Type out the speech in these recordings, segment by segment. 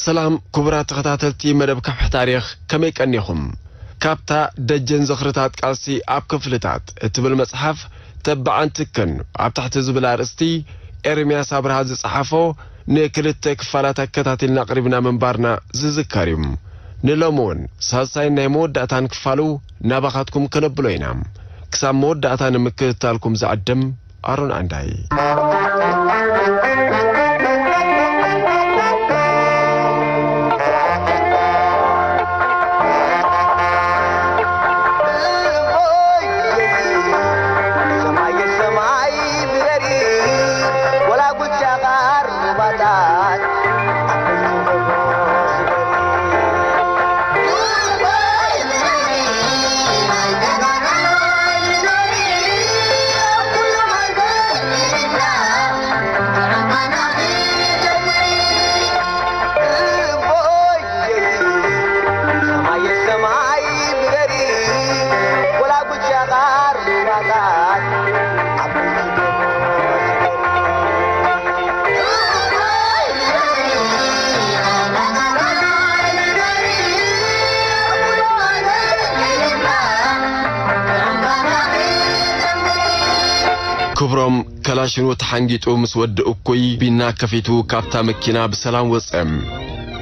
ሰላም ክቡራት ተኸታተልቲ መደብ ከውሒ ታሪኽ፣ ከመይ ቀኒኹም? ካብታ ደጀን ዝኽርታት ቃልሲ ኣብ ክፍልታት እትብል መጽሓፍ ተባዕን ትክን ኣብ ታሕቲ ዝብል ኣርእስቲ ኤርምያስ ኣብርሃ ዝጸሓፎ ንክልተ ክፋላት ኣከታቲልና ኣቕሪብና ምንባርና ዝዝከር እዩ። ንሎሚ እውን ሳልሳይን ናይ መወዳእታን ክፋሉ ናባኻትኩም ከነብሎ ኢና። ክሳብ መወዳእታ ንምክትታልኩም ዝዕድም ኣሮን ኣንዳይ። ክብሮም ከላሽኑ ተሓንጊጡ ምስ ወዲ እኩይ ቢና ከፊቱ ካብታ መኪና ብሰላም ወጸ።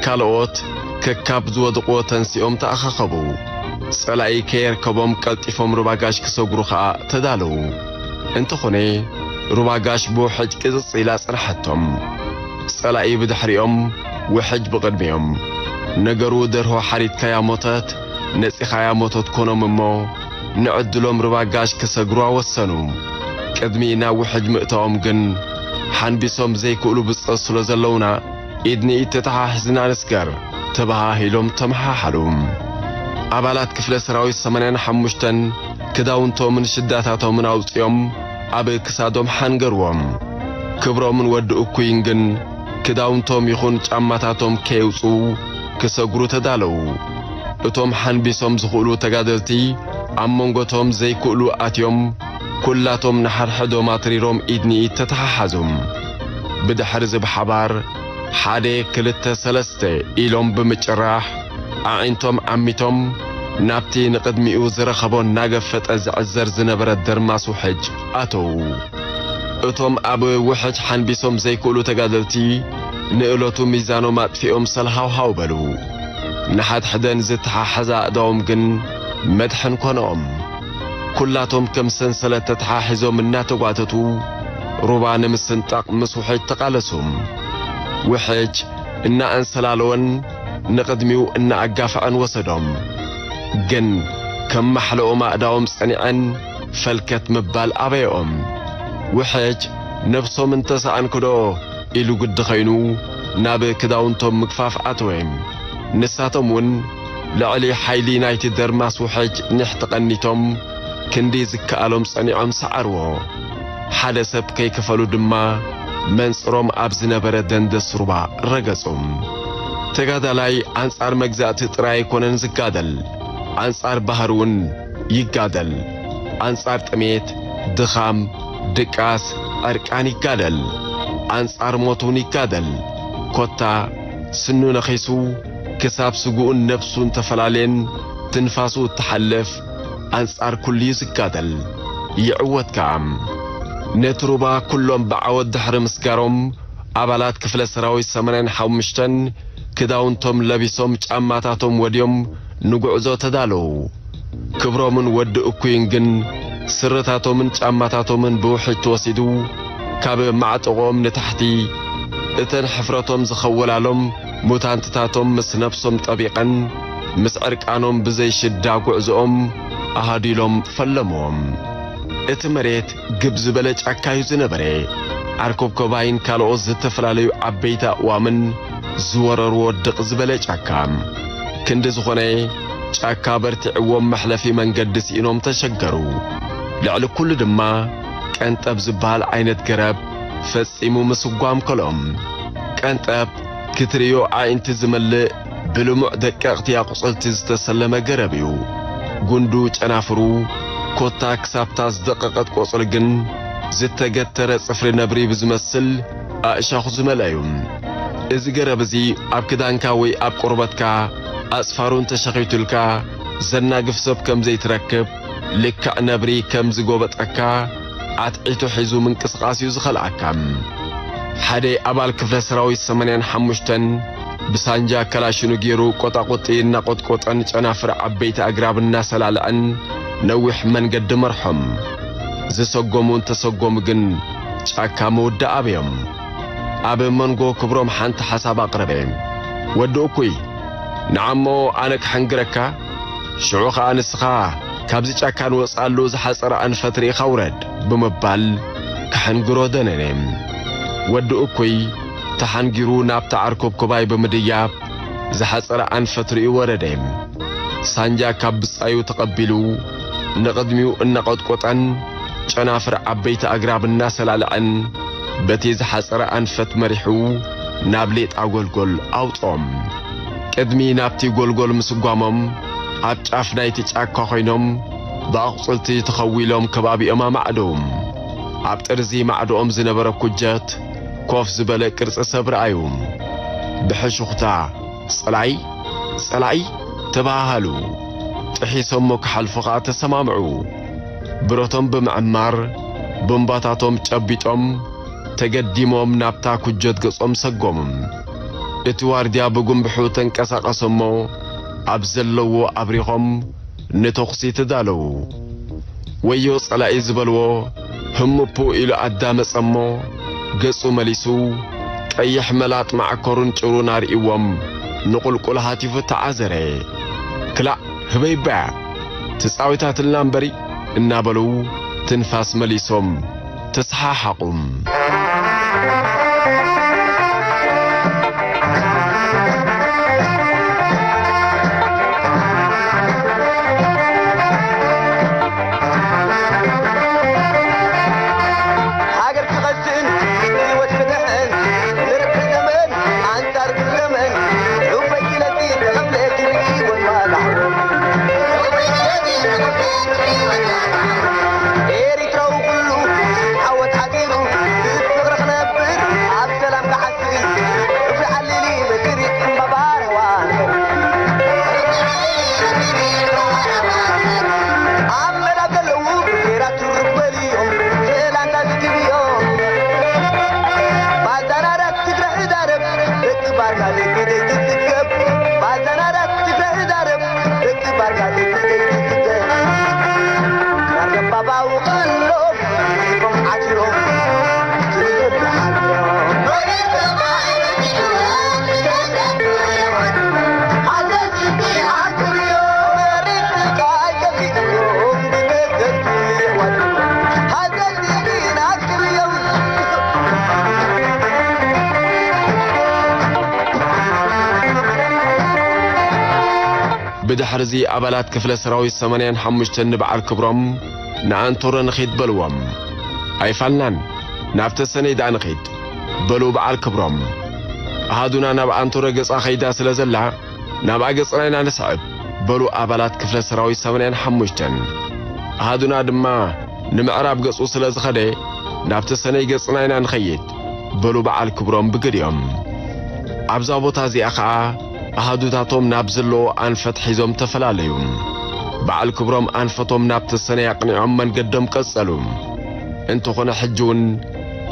ካልኦት ከካብ ዝወድቕዎ ተንሲኦም ተኣኻኸቡ። ጸላኢ ከየርከቦም ቀልጢፎም ሩባ ጋሽ ክሰግሩ ኸኣ ተዳለዉ። እንተኾነ ሩባ ጋሽ ብውሕጅ ቅጽጽ ኢላ ጸንሓቶም። ጸላኢ ብድሕሪኦም፣ ውሕጅ ብቕድሚኦም። ነገሩ ደርሆ ሓሪድካያ ሞተት፣ ነጺኻያ ሞተት ኮኖም እሞ፣ ንዕድሎም ሩባ ጋሽ ክሰግሩዋ ወሰኑ። ቅድሚ ናብ ውሕጅ ምእታዎም ግን፣ ሓንቢሶም ዘይክእሉ ብጾት ስለ ዘለዉና፣ ኢድ ንኢድ ተተሓሒዝና ንስገር፣ ተበሃሂሎም ተመሓሓሉ። ኣባላት ክፍለ ሰራዊት ሰማንያን ሓሙሽተን ክዳውንቶምን ሽዳታቶምን ኣውጺኦም ኣብ ክሳዶም ሓንገርዎም። ክብሮምን ወዲ እኩይን ግን ክዳውንቶም ይኹን ጫማታቶም ከየውጽኡ ክሰግሩ ተዳለዉ። እቶም ሓንቢሶም ዝኽእሉ ተጋደልቲ ኣብ መንጎቶም ዘይክእሉ ኣትዮም፣ ኩላቶም ንሓድሕዶም ኣትሪሮም ኢድ ንኢድ ተተሓሓዙ። ብድሕሪ እዚ ብሓባር ሓደ፣ ክልተ፣ ሰለስተ ኢሎም ብምጭራሕ ኣዒንቶም ዓሚቶም ናብቲ ንቕድሚኡ ዝረኸቦ እናገፈጠ ዝዕዘር ዝነበረ ደርማስ ውሕጅ ኣተዉ። እቶም ኣብ ውሕጅ ሓንቢሶም ዘይክእሉ ተጋደልቲ ንእለቱ ሚዛኖም ኣጥፊኦም ሰልሃውሃው በሉ። ንሓድሕደን ዝተሓሓዛ ኣእዳዎም ግን መድሕን ኮነኦም። ኩላቶም ከም ሰንሰለት ተተሓሒዞም እናተጓተቱ ሩባ ንምስንጣቕ ምስ ውሕጅ ተቓለሱ። ውሕጅ እናኣንሰላለወን ንቕድሚኡ እናኣጋፍዐን ወሰዶም። ግን ከም ማሕለኦም ኣእዳዎም ጸኒዐን ፈልከት ምባል ኣበየኦም። ውሕጅ ነብሶም እንተሰኣንክዶ ኢሉ ግዲ ኸይኑ ናብ ክዳውንቶም ምግፋፍ ኣተወ። ንሳቶም እውን ልዕሊ ሓይሊ ናይቲ ደርማስ ውሕጅ ኒሕ ተቐኒቶም ክንዲ ዝከኣሎም ጸኒዖም ሰዓርዎ። ሓደ ሰብ ከይከፈሉ ድማ መንጽሮም ኣብ ዝነበረ ደንደስ ሩባ ረገጹ። ተጋዳላይ ኣንጻር መግዛእቲ ጥራይ ኣይኮነን ዝጋደል፣ ኣንጻር ባህሪ እውን ይጋደል። ኣንጻር ጥሜት፣ ድኻም፣ ድቃስ፣ ዕርቃን ይጋደል። ኣንጻር ሞት እውን ይጋደል። ኮታ ስኑ ነኺሱ ክሳብ ስግኡን ነብሱን ተፈላለየን ትንፋሱ እትሓልፍ ኣንጻር ኩሉ እዩ ዝጋደል። ይዕወት ከኣ። ነቲ ሩባ ኩሎም ብዓወት ድሕሪ ምስጋሮም ኣባላት ክፍለ ሰራዊት ሰማንያን ሓሙሽተን ክዳውንቶም ለቢሶም ጫማታቶም ወድዮም ንጉዕዞ ተዳለዉ። ክብሮምን ወዲ እኩይን ግን ስረታቶምን ጫማታቶምን ብውሕጅ ተወሲዱ ካብ ማዕጠቖም ንታሕቲ እተን ሕፍረቶም ዝኸወላሎም ሙታንትታቶም ምስ ነብሶም ጠቢቐን ምስ ዕርቃኖም ብዘይሽዳ ጉዕዞኦም ኣሃዲሎም ፈለምዎም። እቲ መሬት ግብ ዝበለ ጫካ እዩ ዝነበረ። ዓርኮብኮባይን ካልኦት ዝተፈላለዩ ዓበይቲ ኣእዋምን ዝወረርዎ ድቕ ዝበለ ጫካ። ክንዲ ዝኾነ፣ ጫካ በርቲዕዎም መሕለፊ መንገዲ ስኢኖም ተሸገሩ። ልዕሊ ኩሉ ድማ፣ ቀንጠብ ዝበሃል ዓይነት ገረብ ፈጺሙ ምስጓም ከልኦም። ቀንጠብ ክትርእዮ ኣዒንቲ ዝመልእ ብልሙዕ ደቀቕቲ ኣቑጽልቲ ዝተሰለመ ገረብ እዩ። ጉንዱ ጨናፍሩ ኮታ ክሳብታ ዝደቐቐት ቆጽሊ ግን ዝተገተረ ጽፍሪ ነብሪ ብዝመስል ኣእሻኹ ዝመልአ እዩ። እዚ ገረብ እዚ ኣብ ክዳንካ ወይ ኣብ ቆርበትካ ኣጽፋሩ እንተሸኺቱልካ ዘናግፍ ሰብ ከም ዘይትረክብ፣ ልክዕ ነብሪ ከም ዝጎበጠካ ኣትዒቱ ሒዙ ምንቅስቓስ እዩ ዝኸልኣካ። ሓደ ኣባል ክፍለ ሰራዊት ሰማንያን ሓሙሽተን ብሳንጃ ከላሽኑ ገይሩ ቆጣቁጢ እናቆጥቆጠን ጨናፍር ዓበይቲ ኣግራብ እናሰላለዐን ነዊሕ መንገዲ መርሖም። ዝሰጎሙ እንተሰጎሙ ግን ጫካ ምውዳእ ኣበዮም። ኣብ መንጎ ክብሮም ሓንቲ ሓሳብ ኣቕረበ። "ወዲ እኩይ፣ ንዓሞ ኣነ ክሕንግረካ፣ ሽዑ ኸኣ ንስኻ ካብዚ ጫካ ንወጽኣሉ ዝሓጸረ ኣንፈት ርኢኻ ውረድ" ብምባል ክሕንግሮ ደነነ። ወዲ እኩይ ተሓንጊሩ ናብቲ ዓርኮብኮባይ ብምድያብ ዝሓጸረ ኣንፈት ርእዩ ወረደ። ሳንጃ ካብ ብጻዩ ተቐቢሉ ንቕድሚኡ እናቐጥቆጠን ጨናፍር ዓበይቲ ኣግራብ እናሰላለዐን በቲ ዝሓጸረ ኣንፈት መሪሑ ናብ ሌጣ ጎልጎል ኣውጽኦም። ቅድሚ ናብቲ ጎልጎል ምስጓሞም ኣብ ጫፍ ናይቲ ጫካ ኮይኖም ብኣቑጽልቲ ተኸዊሎም ከባቢኦም ኣማዕደዉ። ኣብ ጥርዚ ማዕዶኦም ዝነበረ ኩጀት ኮፍ ዝበለ ቅርጺ ሰብ ረኣዩ። ብሕሹኽታ "ጸላኢ፣ ጸላኢ" ተባሃሃሉ። ጥሒሶሞ ክሓልፉ ኸኣ ተሰማምዑ። ብረቶም ብምዕማር፣ ቡምባታቶም ጨቢጦም፣ ተገዲሞም ናብታ ኩጀት ገጾም ሰጎሙ። እቲ ዋርድያ ብጉምብሑ ተንቀሳቐሰሞ፣ ኣብ ዘለዎ ኣብሪኾም ንተኹሲ ተዳለዉ። "ወዮ ጸላኢ" ዝበልዎ ህምፑ ኢሉ ኣዳመጸሞ፣ ገጹ መሊሱ፣ ቀይሕ መላጥ ማዕኮሩን ጭሩን ኣርእይዎም፣ ንቑልቁል ሃቲፉ ተዓዘረ። "ክላእ ህበይ እባ እያ፣ ትጻወታትልና እምበሪ" እናበሉ ትንፋስ መሊሶም ተሰሓሓቑ። ሃገር ክቐጽን ህይወት ፍትሕን ንርክብ ዘመን ኣንጻር ዘመን ዑበይ ኢለቲ ተቐብለ ክርኢ ወልዋላ ኤሪትራዊ ኩሉ ዓወት ሓፂሩ ብፍቕሪ ክነብር ኣብ ሰላም ክዓስል ዑፍ ይዓልል ይመክር ዕምባባ ረዋ ኣብ መዳብ ዘለዉ ብሄራት ትርክ በልዮም ክእላንታ ዝግብዮም ባዛናራት ትግራይ ዛረብ ደቂ ባርካ ደቂ ዘይትስከብ ባዛናራት ትግራይ ዛረብ ደቂ ባርካ ደቂ ዘይትስከብ ናርገባባዊ ቀሎም ሪፎም ዓትሮም ብድሕርዚ ኣባላት ክፍለ ሰራዊት ሰማንያን ሓሙሽተን ንበዓል ክብሮም ንኣንቶረ ንኺድ በልዎም። ኣይፋልናን፣ ናብ ተሰነይ ደኣ ንኺድ በሉ በዓል ክብሮም። ኣሃዱና ናብ ኣንቶረ ገጻ ኸይዳ ስለ ዘላ ናብኣ ገጽና ኢና ንስዕብ በሉ ኣባላት ክፍለ ሰራዊት ሰማንያን ሓሙሽተን። ኣሃዱና ድማ ንምዕራብ ገጹ ስለ ዝኸደ ናብ ተሰነይ ገጽና ኢና ንኸይድ በሉ በዓል ክብሮም ብግዲኦም። ኣብዛ ቦታ እዚኣ ኸኣ ኣሃዱታቶም ናብ ዘለዎ ኣንፈት ሒዞም ተፈላለዩ። በዓል ክብሮም ኣንፈቶም ናብ ተሰነይ ኣቕኒዖም መንገዶም ቀጸሉ። እንተኾነ ሕጂ እውን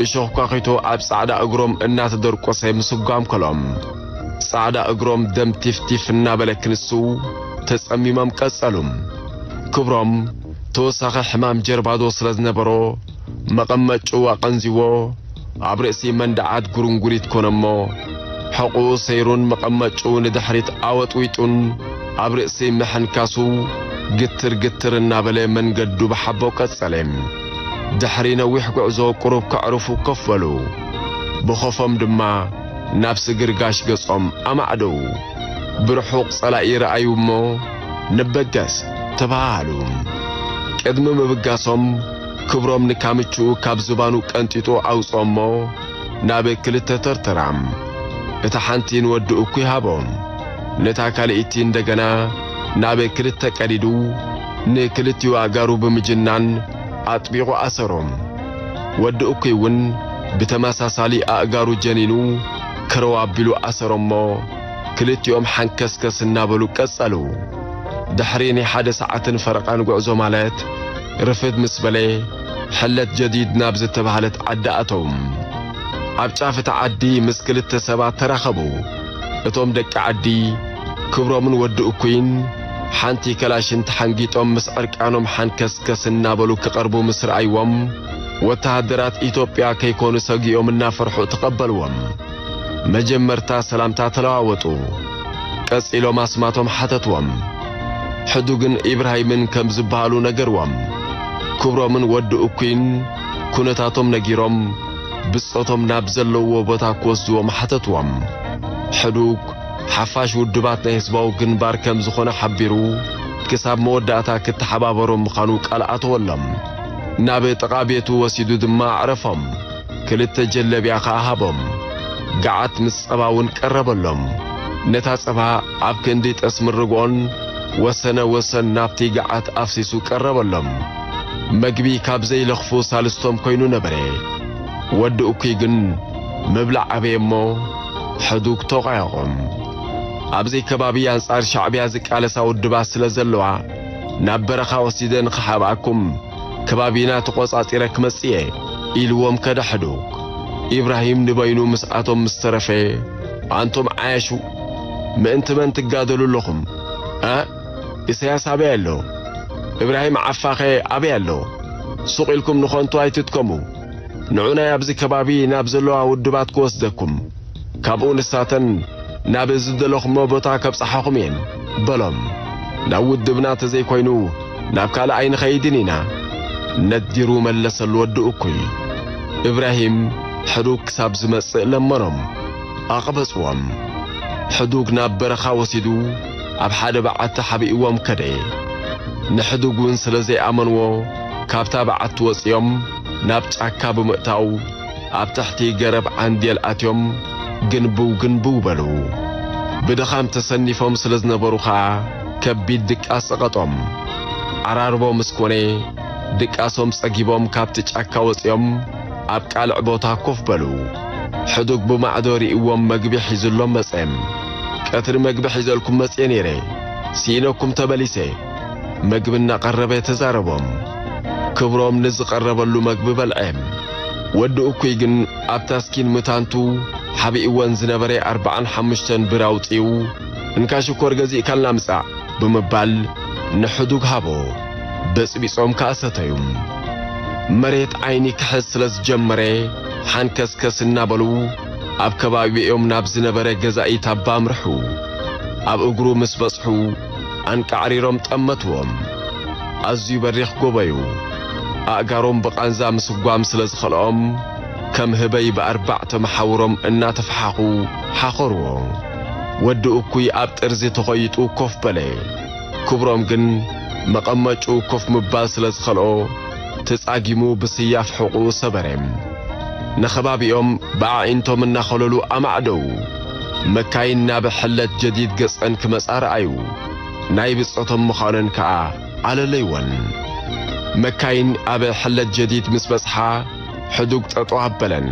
እሾኽ ኳኺቶ ኣብ ጻዕዳ እግሮም እናተደርቆሰ ምስጓም ከሎም ጻዕዳ እግሮም ደም ቲፍቲፍ እናበለ ክንስው ተጸሚሞም ቀጸሉ። ክብሮም ተወሳኺ ሕማም ጀርባዶ ስለ ዝነበሮ መቐመጭኡ ኣቐንዚዎ ኣብ ርእሲ መንደዓት ጉርንጉሪት ኮነሞ ሕቑኡ ሰይሩን መቐመጭኡ ንድሕሪት ኣወጥዊጡን ኣብ ርእሲ ምሕንካሱ ግትር ግትር እናበለ መንገዱ ብሓቦ ቀጸለ። ድሕሪ ነዊሕ ጉዕዞ ቁሩብ ከዕርፉ ኮፍ በሉ። ብኾፎም ድማ ናብ ስግርጋሽ ገጾም ኣማዕደው። ብርሑቕ ጸላኢ ረኣዩ እሞ፣ "ንበገስ!" ተባሃሃሉ። ቅድሚ ምብጋሶም፣ ክብሮም ንካምችኡ ካብ ዝባኑ ቀንጢጡ ኣውጽኦ እሞ፣ ናብ ክልተ ተርተራ። እታ ሓንቲ ንወዲ እኩይ ሃቦ። ነታ ካልኣይቲ እንደገና ናብ ክልተ ቀዲዱ፣ ንክልቲኡ ኣእጋሩ ብምጅናን ኣጥቢቑ ኣሰሮም። ወዲ እኩይ እውን ብተመሳሳሊ ኣእጋሩ ጀኒኑ ክረው ኣቢሉ ኣሰሮሞ፣ ክልቲኦም ሓንከስከስ እናበሉ ቀጸሉ። ድሕሪ ናይ ሓደ ሰዓትን ፈረቓን ጉዕዞ ማለት ርፍድ ምስ በለ፣ ሕለት ጀዲድ ናብ ዝተባህለት ዓዲ ኣተው። ኣብ ጫፍ እታ ዓዲ ምስ ክልተ ሰባት ተራኸቡ። እቶም ደቂ ዓዲ ክብሮምን ወዲ እኩይን ሓንቲ ከላሽን ተሓንጊጦም ምስ ዕርቃኖም ሓንከስከስ እናበሉ ክቐርቡ ምስ ረኣይዎም፣ ወተሃደራት ኢትዮጵያ ከይኮኑ ሰጊኦም እናፈርሑ ተቐበልዎም። መጀመርታ ሰላምታ ተለዋወጡ። ቀጺሎም ኣስማቶም ሓተትዎም። ሕዱግን ኢብራሂምን ከም ዝበሃሉ ነገርዎም። ክብሮምን ወዲ እኩይን ኩነታቶም ነጊሮም፣ ብጾቶም ናብ ዘለውዎ ቦታ ክወስድዎም ሓተትዎም። ሕዱግ ሓፋሽ ውድባት ናይ ህዝባዊ ግንባር ከም ዝኾነ ሓቢሩ፣ ክሳብ መወዳእታ ክተሓባበሮም ምዃኑ ቃል ኣተወሎም። ናብ ጥቓ ቤቱ ወሲዱ ድማ ኣዕረፎም። ክልተ ጀለብያ ኸኣ ሃቦም። ገዓት ምስ ጸባ እውን ቀረበሎም። ነታ ጸባ ኣብ ክንዲ ጠስሚ ርግኦን ወሰነ ወሰን ናብቲ ገዓት ኣፍሲሱ ቀረበሎም። መግቢ ካብ ዘይለኽፉ ሳልስቶም ኮይኑ ነበረ። ወዲ እኩይ ግን ምብላዕ ኣበየ እሞ ሕዱግ ተቋየቖም። ኣብዚ ከባቢ ኣንጻር ሻዕብያ ዝቃለሳ ውድባት ስለ ዘለዋ፣ ናብ በረኻ ወሲደ ንኽሓብኣኩም ከባቢና ተቖጻጺረ ክመጽእ እየ ኢልዎም ከደ ሕዱግ። ኢብራሂም ንበይኑ ምስኣቶም ምስ ተረፈ፣ ኣንቱም ዓያሹ፣ ምእንቲ መን ትጋደሉ ኣለኹም? እ? ኢሳያስ ኣበይ ኣሎ? እብራሂም ዓፋኸ ኣበይ ኣሎ? ሱቕ ኢልኩም ንኸንቱ ኣይትጥቀሙ። ንዑ ናይ ኣብዚ ከባቢ ናብ ዘለዋ ውድባት ክወስደኩም፣ ካብኡ ንሳተን ናብ ዝደለኹሞ ቦታ ከብጽሓኹም እየን በሎም። ናብ ውድብና ተዘይኮይኑ ናብ ካልእ ኣይንኸይድን ኢና፣ ነዲሩ መለሰሉ ወዲ እኩይ። እብራሂም ሕዱግ ክሳብ ዝመጽእ ለመኖም፣ ኣቕበጽዎም። ሕዱግ ናብ በረኻ ወሲዱ ኣብ ሓደ በዓቲ ሓቢእዎም ከደ። ንሕዱግ እውን ስለ ዘይኣመንዎ ካብታ በዓቲ ወጺኦም ናብ ጫካ ብምእታው ኣብ ትሕቲ ገረብ ዓንዴል ኣትዮም ግንብው ግንብው በሉ። ብድኻም ተሰኒፎም ስለ ዝነበሩ ኸኣ ከቢድ ድቃስ ጸቐጦም። ዓራርቦ ምስ ኮነ ድቃሶም ጸጊቦም ካብቲ ጫካ ወጺኦም ኣብ ቃልዕ ቦታ ኮፍ በሉ። ሕዱግ ብማዕዶ ርእይዎም መግቢ ሒዙሎም መጸ። "ቀትሪ መግቢ ሒዘልኩም መጽየ ነይረ፣ ስኢነኩም ተመሊሰ" መግቢ እናቐረበ ተዛረቦም። ክብሮም ንዝቐረበሉ መግቢ በልዐ። ወዲ እኩይ ግን ኣብ ታስኪን ምታንቱ ሓቢእወን ዝነበረ ኣርባዓን ሓሙሽተን ብር ኣውጺኡ፣ "እንካ ሽኮር ገዚእካልና ምጻእ" ብምባል ንሕዱግ ሃቦ። በጽቢጾም ከኣ ሰተዩ። መሬት ዓይኒ ክሕዝ ስለ ዝጀመረ፣ ሓንከስከስ እናበሉ ኣብ ከባቢኦም ናብ ዝነበረ ገዛኢ ታባ ኣምርሑ። ኣብ እግሩ ምስ በጽሑ፣ ኣንቃዕሪሮም ጠመትዎም። ኣዝዩ በሪኽ ጎቦ እዩ። ኣእጋሮም ብቓንዛ ምስጓም ስለ ዝኸልኦም፣ ከም ህበይ ብኣርባዕተ መሓውሮም እናተፈሓኹ ሓኸርዎ። ወዲ እኩይ ኣብ ጥርዚ ተኾይጡ ኮፍ በለ። ክብሮም ግን መቐመጭኡ ኮፍ ምባል ስለ ዝኸልኦ፣ ተጻጊሙ ብስያፍ ሕቑኡ ሰበረ። ንኸባቢኦም ብኣዒንቶም እናኸለሉ ኣማዕደው። መካይን ናብ ሕለት ጀዲድ ገጸን ክመጻ ረኣዩ። ናይ ብጾቶም ምዃነን ከኣ ኣለለይወን። መካይን ኣብ ሕለት ጀዲድ ምስ በጽሓ፣ ሕዱግ ጠጠው ኣበለን።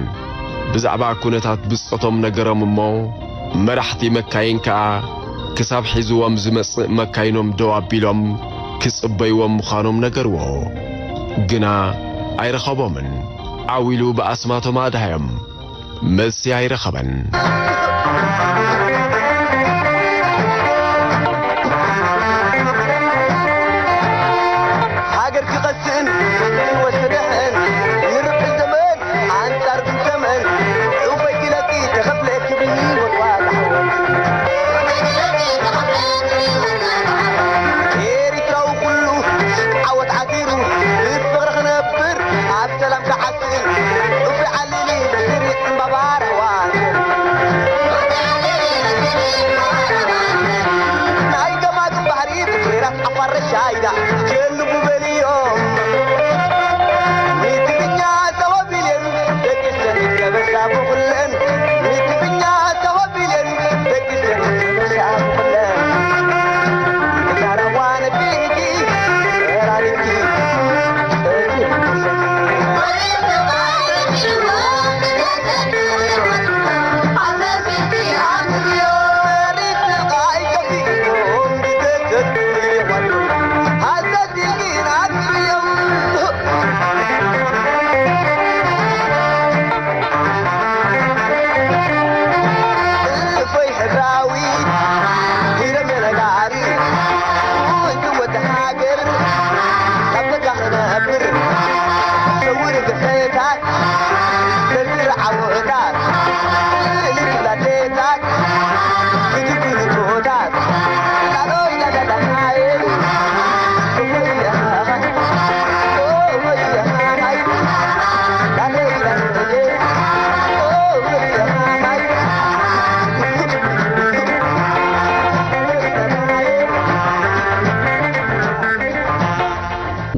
ብዛዕባ ኩነታት ብጾቶም ነገሮም እሞ፣ መራሕቲ መካይን ከኣ ክሳብ ሒዝዎም ዝመጽእ መካይኖም ደው ኣቢሎም ክጽበይዎም ምዃኖም ነገርዎ። ግና ኣይረኸቦምን። ዓው ኢሉ ብኣስማቶም ኣድሃዮም። መልሲ ኣይረኸበን። ሃገር ክቐስን ክወስድሕን ንርብዒ ዘመን ኣንጻር ግን ተመን ዕውበይ ግለጺ ተኸፍለ ክብሪ ህይወት ዋላ ሓወን።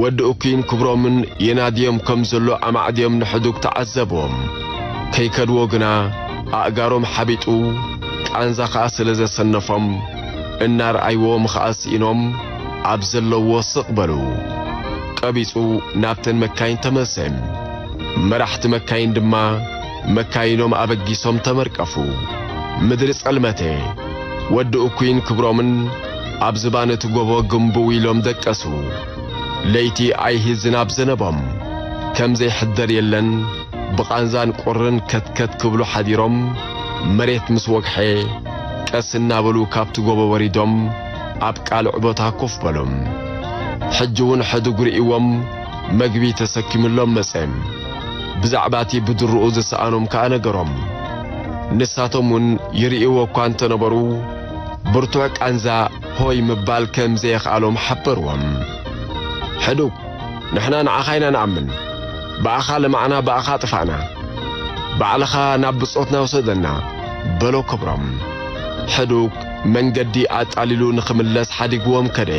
ወዲ እኩይን ክብሮምን የናድዮም ከም ዘሎ ኣማዕድዮም ንሕዱግ ተዓዘብዎም። ከይከድዎ ግና ኣእጋሮም ሓቢጡ ቃንዛ ኸኣ ስለ ዘሰነፎም እናረኣይዎም ኸኣ ስኢኖም ኣብ ዘለውዎ ስቕ በሉ። ቀቢጹ ናብተን መካይን ተመልሰ። መራሕቲ መካይን ድማ መካይኖም ኣበጊሶም ተመርቀፉ። ምድሪ ጸልመተ። ወዲ እኩይን ክብሮምን ኣብ ዝባን እቲ ጎቦ ግንብው ኢሎም ደቀሱ። ለይቲ ኣይሂ ዝናብ ዘነቦም። ከም ዘይሕደር የለን፣ ብቓንዛን ቁርን ከትከት ክብሉ ሓዲሮም፣ መሬት ምስ ወግሐ፣ ቀስ እናበሉ ካብቲ ጎቦ ወሪዶም፣ ኣብ ቃልዕ ቦታ ኮፍ በሉ። ሕጂ እውን ሕዱግ ርእይዎም፣ መግቢ ተሰኪሙሎም መጸ። ብዛዕባ እቲ ብድርኡ ዝሰኣኖም ከኣ ነገሮም። ንሳቶም እውን ይርእይዎ እኳ እንተነበሩ፣ ብርቱዕ ቃንዛ ሆይ ምባል ከም ዘየኽኣሎም ሓበርዎም። ሕዱግ፣ ንሕና ንዓኻ ኢና ንኣምን። ብኣኻ ለማዕና፣ ብኣኻ ጥፋእና። ባዕልኻ ናብ ብጾትና ውሰደና፣ በሎ ክብሮም። ሕዱግ መንገዲ ኣጣሊሉ ንኽምለስ ሓዲግዎም ከደ።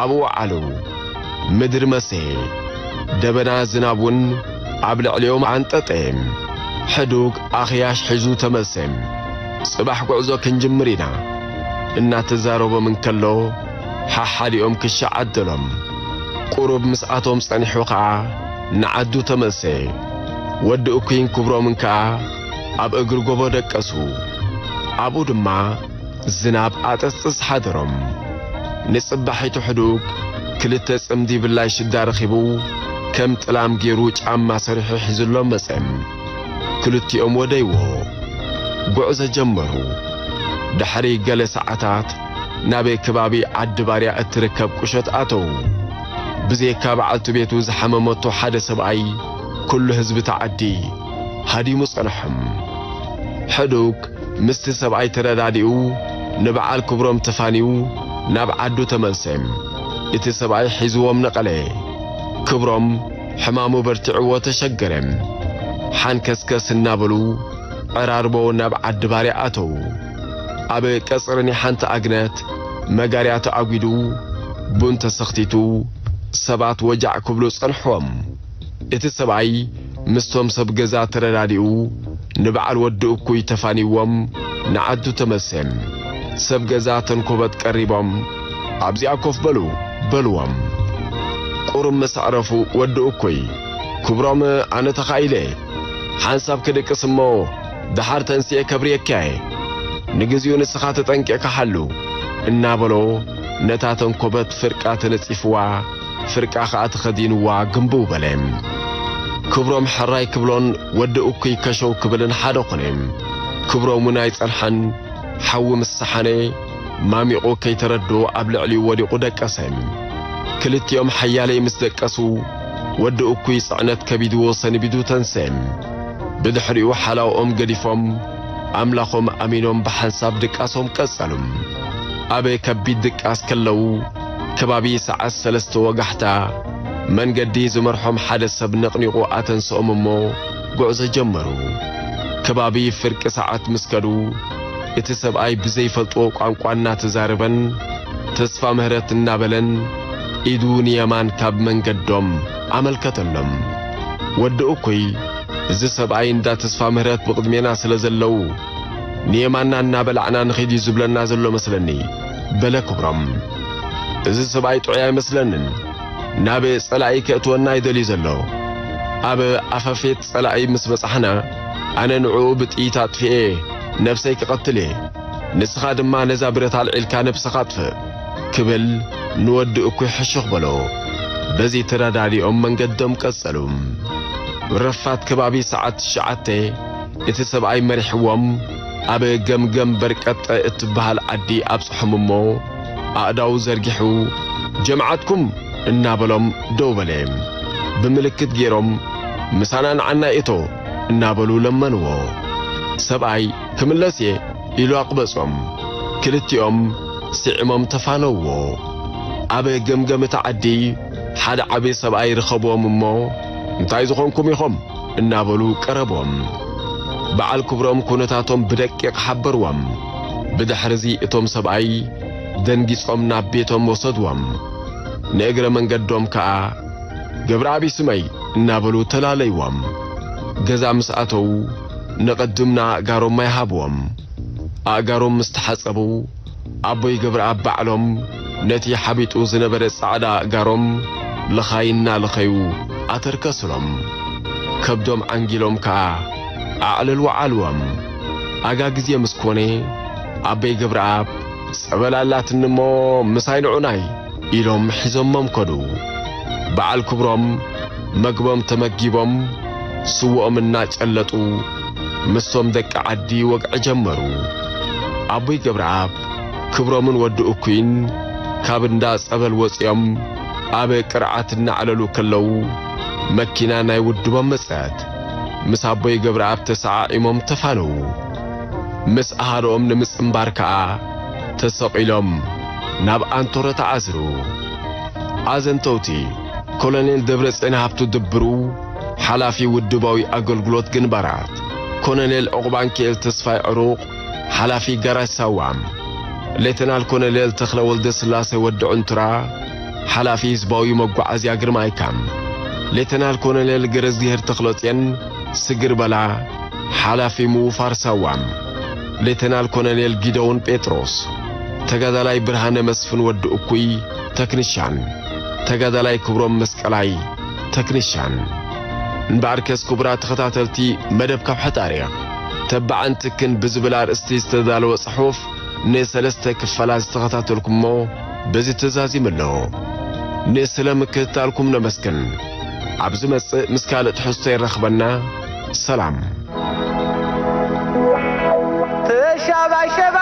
ኣብኡ ወዓሉ። ምድሪ መሰየ። ደበና ዝናብ እውን ኣብ ልዕሊኦም ኣንጠጠ። ሕዱግ ኣኽያሽ ሒዙ ተመልሰ። ጽባሕ ጉዕዞ ክንጅምር ኢና። እናተዛረቦም እንከሎ፣ ሓሓዲኦም ክሻ ዓደሎም። ቁሩብ ምስኣቶም ጸኒሑ ኸኣ ንዓዱ ተመልሰ። ወዲ እኩይን ክብሮምን ከኣ ኣብ እግሪ ጎቦ ደቀሱ። ኣብኡ ድማ ዝናብ ኣጠስጥስ ሓደሮም። ንጽባሒቱ ሕዱግ ክልተ ጽምዲ ብላይ ሽዳ ረኺቡ፣ ከም ጥላም ገይሩ ጫማ ሰሪሑ ሒዙሎም መጸ። ክልቲኦም ወደይዎ። ጉዕዞ ጀመሩ። ድሕሪ ገለ ሰዓታት ናብ ከባቢ ዓዲ ባርያ እትርከብ ቁሸት ኣተዉ። ብዘይካ በዓልቲ ቤቱ ዝሓመመቶ ሓደ ሰብኣይ፣ ኩሉ ህዝቢ እታ ዓዲ ሃዲሙ ጸንሖም። ሕዱግ ምስቲ ሰብኣይ ተረዳዲኡ ንበዓል ክብሮም ተፋንዩ ናብ ዓዱ ተመልሰ። እቲ ሰብኣይ ሒዝዎም ነቐለ። ክብሮም ሕማሙ በርቲዕዎ ተሸገረ። ሓንከስከስ እናበሉ ዕራርቦ ናብ ዓዲ ባርያ ኣተዉ። ኣብ ቀጽሪ ናይ ሓንቲ ኣግነት መጋርያ ተኣጒዱ፣ ቡን ተሰኽቲቱ፣ ሰባት ወጃዕ ክብሉ ጸንሖም። እቲ ሰብኣይ ምስቶም ሰብ ገዛ ተረዳዲኡ ንበዓል ወዲ እኩይ ተፋንይዎም ንዓዱ ተመልሰ። ሰብ ገዛ ተንኮበት ቀሪቦም ኣብዚኣ ኮፍ በሉ በልዎም። ቁሩብ ምስ ኣዕረፉ ወዲ እኩይ ክብሮም ኣነ ተኻኢለ ሓንሳብ ክድቅስ እሞ ደሓር ተንስኤ ከብርየካየ ንግዚኡ ንስኻ ተጠንቂቕካ ሓሉ እናበሎ ነታ ተንኮበት ፍርቃ ተነጺፍዋ ፍርቃ ኸኣ ተኸዲንዋ ግንብው በለ። ክብሮም ሕራይ ክብሎን ወዲ እኩይ ከሸው ክብልን ሓደ ኾነ። ክብሮም እውን ኣይጸንሓን። ሓዊ ምስ ሰሓነ ማሚቑ ከይተረድኦ ኣብ ልዕሊኡ ወዲቑ ደቀሰ። ክልቲኦም ሓያለይ ምስ ደቀሱ ወዲ እኩይ ጽዕነት ከቢድዎ ሰንቢዱ ተንስአ። ብድሕሪኡ ሓላውኦም ገዲፎም ኣምላኾም ኣሚኖም ብሓንሳብ ድቃሶም ቀጸሉ። ኣብ ከቢድ ድቃስ ከለዉ ከባቢ ሰዓት ሰለስተ ወጋሕታ መንገዲ ዝመርሖም ሓደ ሰብ ነቕኒቑ ኣተንስኦም እሞ ጉዕዞ ጀመሩ። ከባቢ ፍርቂ ሰዓት ምስ ከዱ እቲ ሰብኣይ ብዘይፈልጥዎ ቋንቋ እናተዛረበን ተስፋ ምህረት እናበለን ኢዱ ንየማን ካብ መንገዶም ኣመልከተሎም። ወዲ እኩይ እዚ ሰብኣይ እንዳ ተስፋ ምህረት ብቕድሜና ስለ ዘለዉ ንየማና እናበላዕና ንኺድ እዩ ዝብለና ዘሎ መስለኒ በለ ክብሮም። እዚ ሰብኣይ ጥዑይ ኣይመስለንን። ናብ ጸላኢ ከእትወና ይደልዩ ዘሎ። ኣብ ኣፋፌት ጸላኢ ምስ በጻሕና ኣነ ንዕኡ ብጥይት ኣጥፍኤ ነብሰይ ክቐትል እየ። ንስኻ ድማ ነዛ ብረት ኣልዒልካ ነብስኻ ኣጥፍእ ክብል ንወዲ እኩይ ሕሹኽ በሎ። በዚ ተረዳዲኦም መንገዶም ቀጸሉ። ረፋት ከባቢ ሰዓት ትሽዓተ እቲ ሰብኣይ መሪሕዎም ኣብ ገምገም በርቀጠ እትበሃል ዓዲ ኣብጽሖም እሞ ኣእዳው ዘርጊሑ ጀምዓትኩም እናበሎም ደው በለ። ብምልክት ገይሮም ምሳና ንዓና እቶ እናበሉ ለመንዎ። ሰብኣይ ክምለስ እየ ኢሉ ኣቕበጾም። ክልቲኦም ስዒሞም ተፋነውዎ። ኣብ ገምገም እቲ ዓዲ ሓደ ዓቢ ሰብኣይ ረኸብዎም እሞ እንታይ ዝኾንኩም ኢኹም እናበሉ ቀረቦም። በዓል ክብሮም ኩነታቶም ብደቂቕ ሓበርዎም። ብድሕርዚ እቶም ሰብኣይ ደንጊጾም ናብ ቤቶም ወሰድዎም። ንእግረ መንገዶም ከኣ "ገብረኣብ ይስመይ" እናበሉ ተላለይዎም። ገዛ ምስ ኣተዉ ንቐድምና ኣእጋሮም ማይ ሃብዎም። ኣእጋሮም ምስ ተሓጸቡ ኣቦይ ገብረኣብ ባዕሎም ነቲ ሓቢጡ ዝነበረ ጻዕዳ ኣእጋሮም ልኻይ እናለኸዩ ኣተርከሱሎም። ከብዶም ዓንጊሎም ከኣ ኣዕለል ወዓልዎም። ኣጋ ግዜ ምስ ኮነ ኣቦይ ገብረኣብ "ጸበል ኣላትኒ እሞ ምሳይ ንዑናይ" ኢሎም ሒዞሞም ከዱ። በዓል ክብሮም መግቦም ተመጊቦም ስውኦም እናጨለጡ ምስቶም ደቂ ዓዲ ወግዒ ጀመሩ። ኣቦይ ገብረኣብ ክብሮምን ወዲ እኩይን ካብ እንዳ ጸበል ወጺኦም ኣብ ቅርዓት እናዕለሉ ከለዉ መኪና ናይ ውድቦም መጸት። ምስ ኣቦይ ገብረኣብ ተሰዓዒሞም ተፋነዉ። ምስ ኣሃዶኦም ንምጽንባር ከኣ ተሰቒሎም ናብ ኣንቶረ ተዓዝሩ። ኣዘንተውቲ ኮሎኔል ደብረጽዮን ሃብቱ ድብሩ፣ ሓላፊ ውድባዊ ኣገልግሎት ግንባራት፣ ኮሎኔል ዑቕባንኪኤል ተስፋይ ዕሩቕ፣ ሓላፊ ጋራጅ ሳዋ፣ ሌተናል ኮሎኔል ተኽለ ወልደ ስላሴ ወዲ ዑንቱራ፣ ሓላፊ ህዝባዊ መጓዓዝያ ግርማይ ካም፣ ሌተናል ኮሎኔል ገረዝግሄር ተኽለጽዮን ስግር በላ፣ ሓላፊ ምውፋር ሳዋ፣ ሌተናል ኮሎኔል ጊደውን ጴጥሮስ፣ ተጋዳላይ ብርሃነ መስፍን ወዲ እኩይ ተክኒሻን፣ ተጋዳላይ ክብሮም መስቀላይ ተክኒሻን። እምበኣርከስ ክቡራት ተኸታተልቲ መደብ ካብ ሕጣሪቕ ተባዕን ትክን ብዝብል ኣርእስቲ ዝተዳለወ ጽሑፍ ንሰለስተ ክፋላት ዝተኸታተልኩሞ በዚ ተዛዚሙ ኣሎ። ንስለ ምክትታልኩም ነመስግን። ኣብ ዝመጽእ ምስ ካልእ ትሕዝቶ የራኽበና። ሰላም። ተሻባሸባ